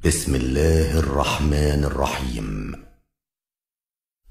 بسم الله الرحمن الرحيم.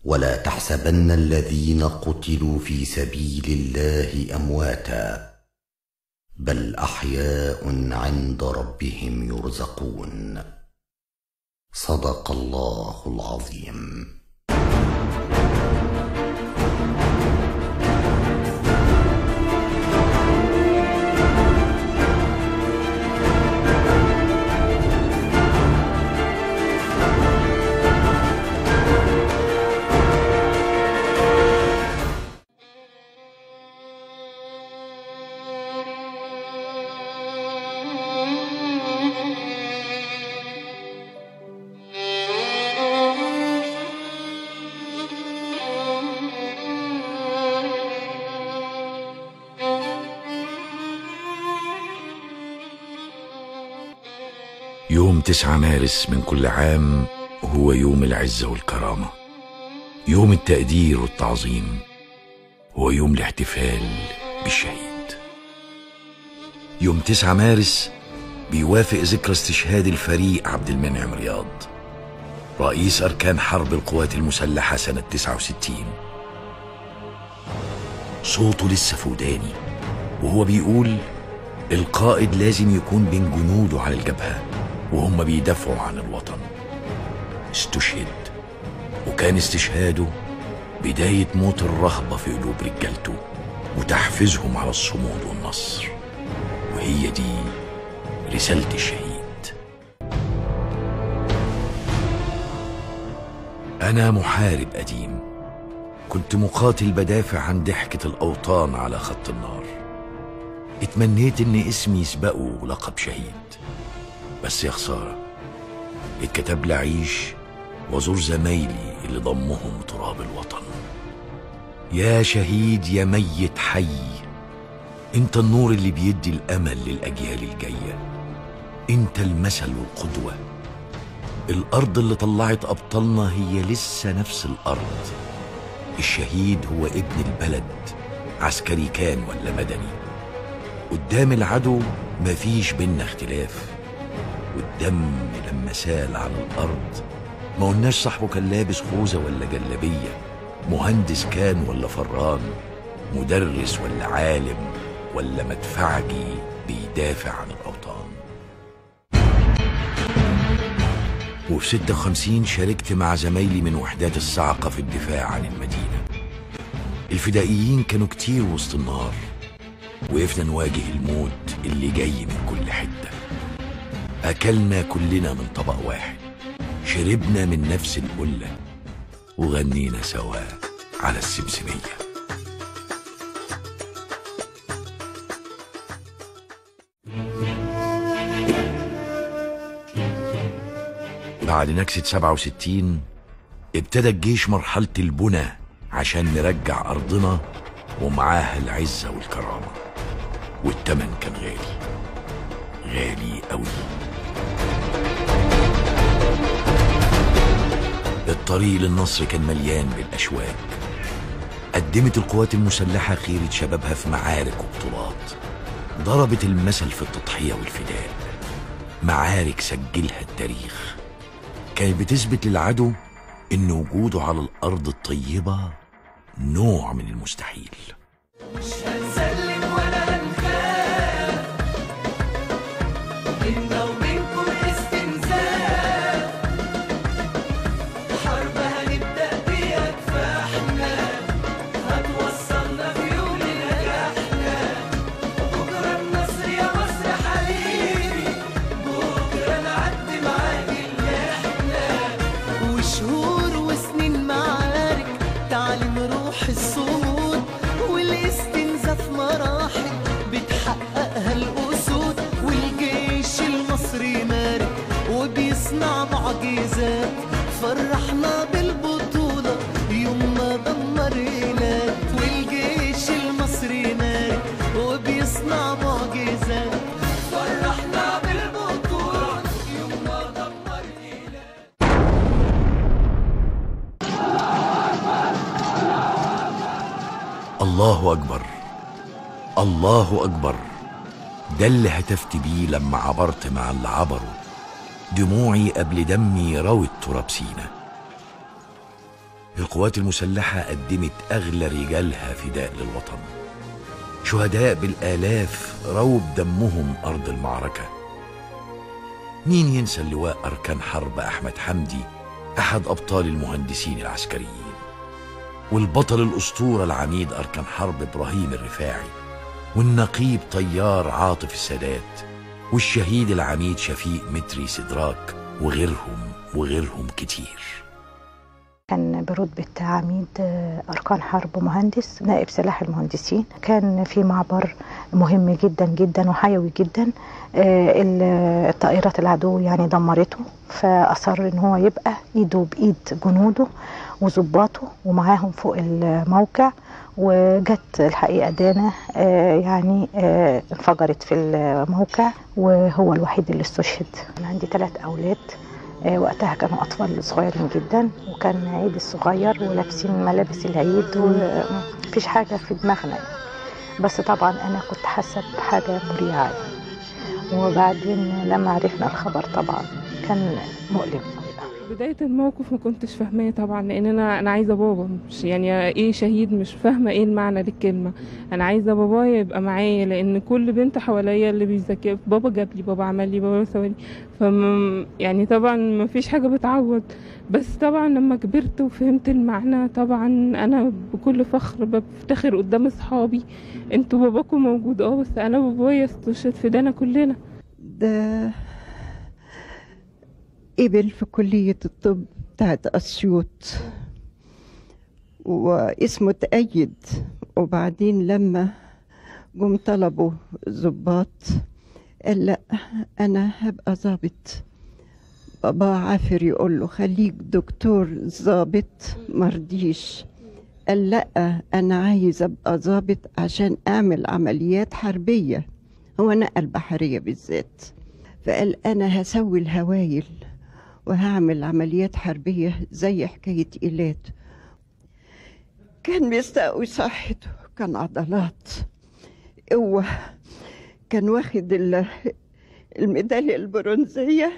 ولا تحسبن الذين قتلوا في سبيل الله أمواتا بل أحياء عند ربهم يرزقون. صدق الله العظيم. يوم 9 مارس من كل عام هو يوم العزة والكرامة، يوم التقدير والتعظيم، هو يوم الاحتفال بالشهيد. يوم 9 مارس بيوافق ذكرى استشهاد الفريق عبد المنعم رياض، رئيس أركان حرب القوات المسلحة سنة 69. صوته لسه في وداني وهو بيقول القائد لازم يكون بين جنوده على الجبهة وهم بيدافعوا عن الوطن. استشهد، وكان استشهاده بداية موت الرهبة في قلوب رجالته وتحفيزهم على الصمود والنصر، وهي دي رسالة الشهيد. أنا محارب قديم، كنت مقاتل بدافع عن ضحكة الأوطان على خط النار. اتمنيت إن اسمي يسبقه لقب شهيد، بس يا خسارة اتكتب لي أعيش وأزور زمايلي اللي ضمهم تراب الوطن. يا شهيد يا ميت حي، انت النور اللي بيدي الأمل للأجيال الجاية، انت المثل والقدوة. الأرض اللي طلعت أبطالنا هي لسه نفس الأرض. الشهيد هو ابن البلد، عسكري كان ولا مدني. قدام العدو مفيش بينا اختلاف، والدم لما سال على الأرض ما قلناش صاحبه كان لابس خوذة ولا جلابية، مهندس كان ولا فران، مدرس ولا عالم، ولا مدفعجي بيدافع عن الأوطان. وفي 56 شاركت مع زمايلي من وحدات الصاعقة في الدفاع عن المدينة. الفدائيين كانوا كتير وسط النار، وقفنا نواجه الموت اللي جاي من كل حتة. أكلنا كلنا من طبق واحد، شربنا من نفس القلة، وغنينا سوا على السمسمية. بعد نكسة 67 ابتدى الجيش مرحلة البنى عشان نرجع أرضنا ومعاها العزة والكرامة، والتمن كان غالي غالي قوي. الطريق للنصر كان مليان بالأشواك. قدمت القوات المسلحة خيرة شبابها في معارك وبطولات، ضربت المثل في التضحية والفداء. معارك سجلها التاريخ، كانت بتثبت للعدو إن وجوده على الأرض الطيبة نوع من المستحيل. مش هنسلم ولا هنخاف، بينا وبينكم استنزاف، حرب هنبدأ بيها كفاحنا، هتوصلنا في يوم لنجاحنا. بكرة النصر يا مصر حبيبي، بكرة نعدي معاك المحنة. وشهور وسنين معارك تعلم روح الصمود، والاستنزاف مراحل بتحققها الأسود. والجيش المصري مارك وبيصنع معجزات، فرحنا بالبطولة يوم ما دمر إيلات. والجيش المصري مارك وبيصنع معجزات، فرحنا بالبطولة يوم ما دمر إيلات. الله أكبر، الله أكبر، ده اللي هتفت بيه لما عبرت مع اللي عبروا دموعي قبل دمي روت تراب سينا. القوات المسلحة قدمت أغلى رجالها فداء للوطن، شهداء بالآلاف رووا بدمهم أرض المعركة. مين ينسى اللواء أركان حرب أحمد حمدي، أحد أبطال المهندسين العسكريين، والبطل الأسطورة العميد أركان حرب إبراهيم الرفاعي، والنقيب طيار عاطف السادات، والشهيد العميد شفيق متري سدراك، وغيرهم وغيرهم كتير. كان برتبة عميد أركان حرب مهندس نائب سلاح المهندسين. كان في معبر مهم جدا جدا وحيوي جدا، الطائرات العدو يعني دمرته، فأصر ان هو يبقى ايده بإيد جنوده وظباطه ومعاهم فوق الموقع. وجت الحقيقة دانا يعني انفجرت في الموقع، وهو الوحيد اللي استشهد. أنا عندي 3 أولاد، وقتها كانوا أطفال صغيرين جدا، وكان عيد الصغير ولابسين ملابس العيد ومفيش حاجة في دماغنا يعني. بس طبعا أنا كنت حاسة بحاجة مريعة يعني. وبعدين لما عرفنا الخبر طبعا كان مؤلم. بداية الموقف ما كنتش فاهماه طبعا، لان انا عايزه بابا، مش يعني ايه شهيد، مش فاهمه ايه المعنى للكلمة. انا عايزه بابايا يبقى معايا، لان كل بنت حواليا اللي بيذاكر بابا جاب لي، بابا عمل لي، بابا سوى لي، ف يعني طبعا ما فيش حاجة بتعوض. بس طبعا لما كبرت وفهمت المعنى، طبعا انا بكل فخر بفتخر قدام اصحابي، انتوا باباكم موجود، بس انا بابايا استشهد فدانا كلنا. ده قبل في كلية الطب بتاعت أسيوط واسمه تأيد، وبعدين لما جم طلبوا ظباط قال لا أنا هبقى ظابط. بابا عافر يقول له خليك دكتور ظابط، مرضيش، قال لا أنا عايز أبقى ظابط عشان أعمل عمليات حربية، هو نقل بحرية بالذات، فقال أنا هسوي الهوايل وهعمل عمليات حربية زي حكاية إيلات. كان بيستقوي صحته، كان عضلات قوة، كان واخد الميدالية البرونزية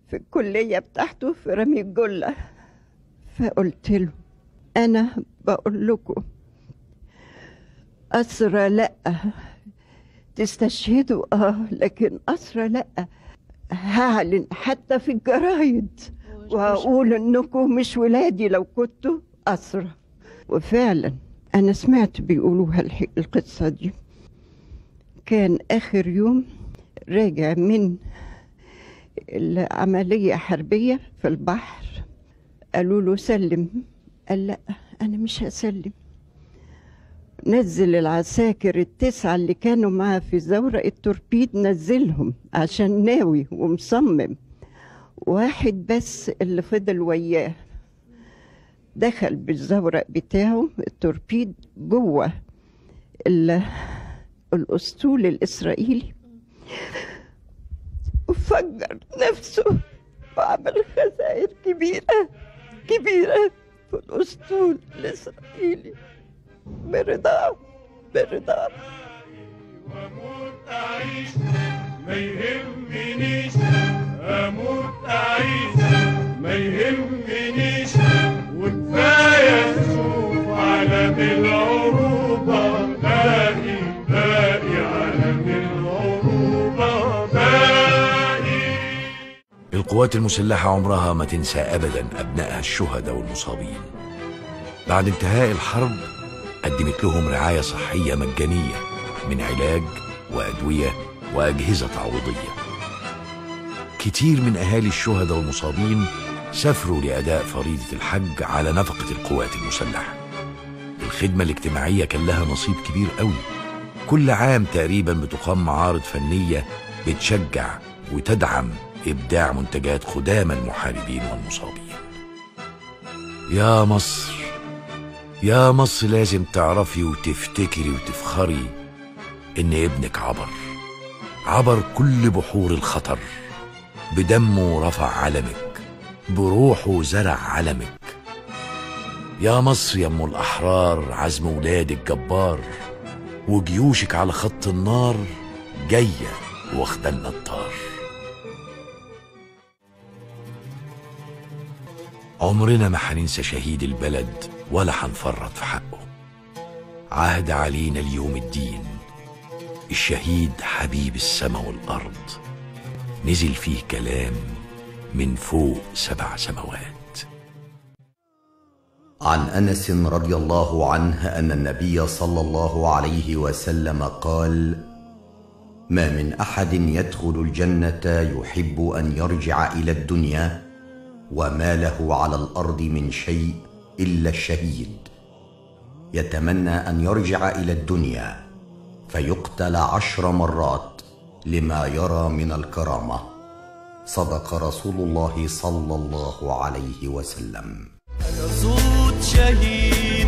في الكلية بتاعته في رمي الجلة. فقلت له أنا بقول لكم أسرى لأ، تستشهدوا لكن أسرى لأ، هعلن حتى في الجرايد وهقول انكم مش ولادي لو كنتوا أسرى. وفعلا انا سمعت بيقولوها القصة دي. كان اخر يوم راجع من العملية حربية في البحر، قالوا له سلم، قال لا انا مش هسلم. نزل العساكر ال9 اللي كانوا معاه في زورق التوربيد، نزلهم عشان ناوي ومصمم، واحد بس اللي فضل وياه دخل بالزورق بتاعه التوربيد جوه الأسطول الإسرائيلي وفجر نفسه وعمل خسائر كبيرة كبيرة في الأسطول الإسرائيلي. برضاه برضاه. واموت اعيش ما يهمنيش، اموت اعيش ما يهمنيش، وكفاية اشوف علم العروبة باقي، باقي علم العروبة باقي. القوات المسلحة عمرها ما تنسى ابدا ابنائها الشهداء والمصابين. بعد انتهاء الحرب قدمت لهم رعاية صحية مجانية من علاج وأدوية وأجهزة تعويضية. كتير من أهالي الشهداء والمصابين سافروا لأداء فريضة الحج على نفقة القوات المسلحة. الخدمة الاجتماعية كان لها نصيب كبير قوي. كل عام تقريبا بتقام معارض فنية بتشجع وتدعم إبداع منتجات خدام المحاربين والمصابين. يا مصر، يا مصر، لازم تعرفي وتفتكري وتفخري إن ابنك عبر، عبر كل بحور الخطر، بدمه رفع علمك، بروحه زرع علمك. يا مصر يا أم الأحرار، عزم ولادك جبار، وجيوشك على خط النار جاية واخدلنا الطار. عمرنا ما هننسى شهيد البلد ولا هنفرط في حقه. عهد علينا اليوم الدين، الشهيد حبيب السما والأرض، نزل فيه كلام من فوق 7 سماوات. عن أنس رضي الله عنه أن النبي صلى الله عليه وسلم قال: ما من أحد يدخل الجنة يحب أن يرجع إلى الدنيا وما له على الأرض من شيء إلا الشهيد، يتمنى أن يرجع إلى الدنيا فيقتل 10 مرات لما يرى من الكرامة. صدق رسول الله صلى الله عليه وسلم. أنا صوت شهيد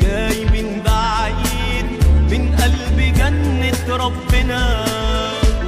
جاي من بعيد، من قلب جنة ربنا،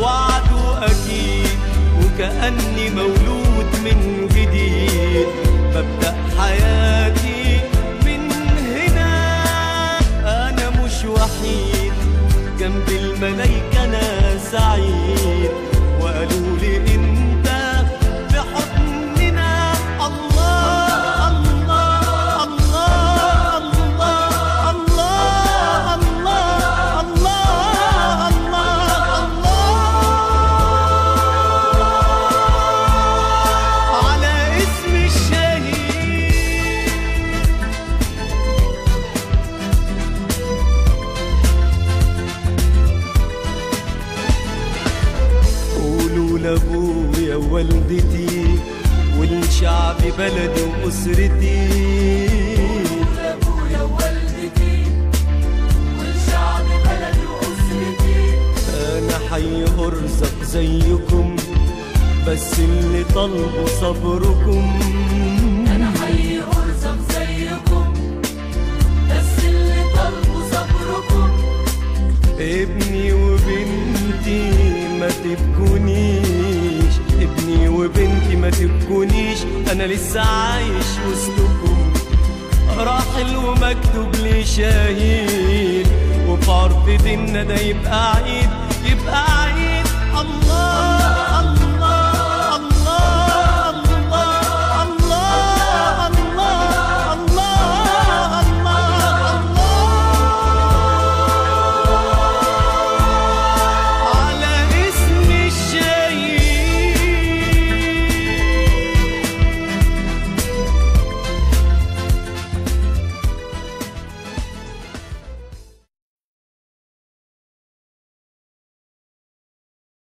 وعده أكيد وكأني مولود من جديد، ببدأ حياتي من هنا. أنا مش وحيد جنب الملايكة أنا سعيد، وقالوا لي أنت بحضننا. الله الله الله الله الله الله الله الله الله على اسم الشهيد. قولوا لأبويا ووالدتي والشعب بلدي وأسرتي، لأبويا ووالدتي والشعب بلدي وأسرتي، أنا حي أرزق زيكم بس اللي طلبوا صبركم. أنا حي أرزق زيكم بس اللي طلبوا صبركم. ابني وبنتي ما تبكونيش، ابني وبنتي ما تبكونيش، أنا لسه عايش وسطكم. راحل ومكتوب لي شهيد، وفي عرف ديننا ده يبقى عيد، يبقى عيد. الله.